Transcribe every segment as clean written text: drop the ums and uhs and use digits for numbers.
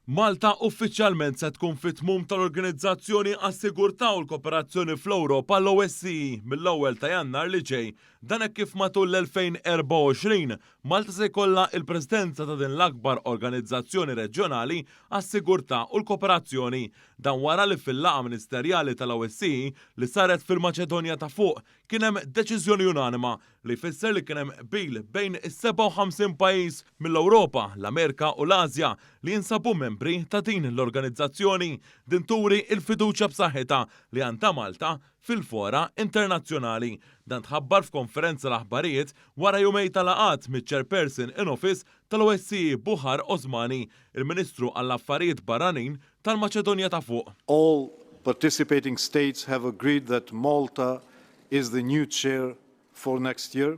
Malta uffiċjalment se tkun fit-tmum tal-Organizzazzjoni għas-Sigurtà u l-Kooperazzjoni fl-Ewropa, l-OSCE, mill-ewwel ta' Jannar li ġej. Dan hekk kif matul l-2024, Malta se jkollha il-Presidenza ta' din l-akbar organizzazzjoni reġjonali għas-sigurtà u l-kooperazzjoni. Dan wara li fil-laqgħa ministerjali tal-OSCE li saret fil-Maċedonja ta' Fuq kien hemm deċiżjoni unanima li jfisser li kien hemm qbil bejn is-57 pajjiż mill-Ewropa, l-Amerika u l-Asja li jinsabu membri ta' din l-organizzazzjoni. Din turi l-fiduċja b'saħħitha li għandha Malta fil-fora internazzjonali. Dan tħabbar f'konferenza l-aħbarijiet wara jumejn ta' laqgħat miċ-Chairperson in Office tal-OSCE Bujar Osmani, il-Ministru għall-Affarijiet Barranin tal-Maċedonja ta' Fuq. All participating states have agreed that Malta is the new chair for next year.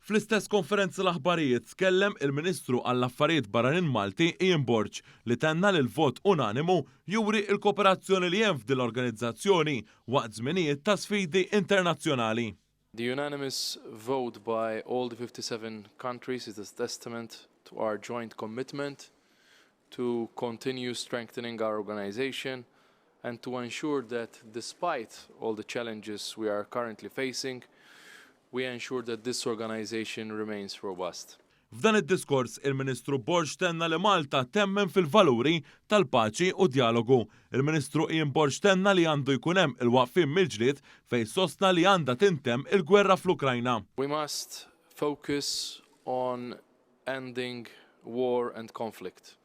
Fl-istess konferenza l-aħbarijiet tkellem il-Ministru għall-Affarijiet Barranin Malti Ian Borg li tenna li l-vot unanimu juri l-kooperazzjoni li hemm f'din l-organizzazzjoni waqt żminijiet ta' sfidi internazzjonali. The unanimous vote by all the 57 countries is a testament to our joint commitment to continue strengthening our organization and to ensure that despite all the challenges we are currently facing, we ensure that this organization remains robust. F'dan id-diskors, il-Ministru Borg tenna li Malta temmen fil-valuri tal-paċi u djalogu. Il-Ministru Ian Borg tenna li għandu jkun hemm il-waqfien mill-ġlied fejn sostna li għandha tintemm il-gwerra fl-Ukrajna. We must focus on ending war and conflict.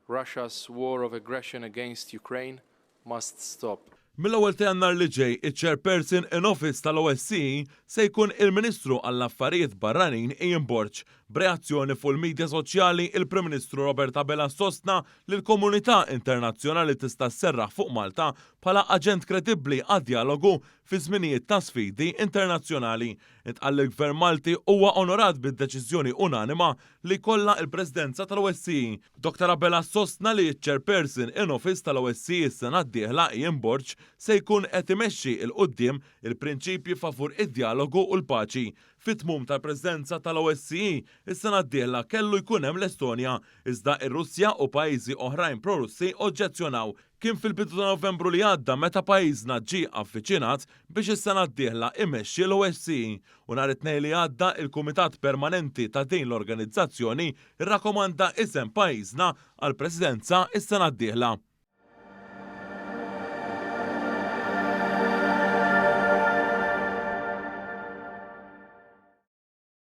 Russia's war of aggression against Ukraine must stop. Mill-ewwel ta' Jannar li ġej, iċ-Chairperson in Office tal-OSCE se jkun il-Ministru għall-Affarijiet Barranin Ian Borg. B'reazzjoni fuq il-midja soċjali, il-Prim Ministru Robert Abela sostna li l-komunità internazzjonali tista' sserraħ fuq Malta bħala aġent kredibbli għad-djalogu fi żminijiet ta' sfidi internazzjonali. Intqal li l-Gvern Malti huwa onorat bid-deċiżjoni unanima li jkollha l-Presidenza tal-OSCE. Dr Abela sostna li ċ-Chairperson in Office tal-OSCE s-sena d-dieħla Ian Borg se jkun qed imexxi 'l quddiem il-prinċipji favur id-djalogu u l-paċi. Fit-tmum tal-Presidenza tal-OSCE is-sena d-dieħla kellu jkun hemm l-Estonja, iżda r-Russja u pajjiżi oħrajn pro-Russi oġġezzjonaw. Kien fil-bidu ta' Novembru li għadda meta pajjiżna ġie avviċinat biex is-sena d-dieħla imexxi l-OSCE u nhar it-Tnejn li għadda il-Kumitat Permanenti ta' din l-organizzazzjoni rrakkomanda isem pajjiżna għall-Presidenza s-sena d-dieħla.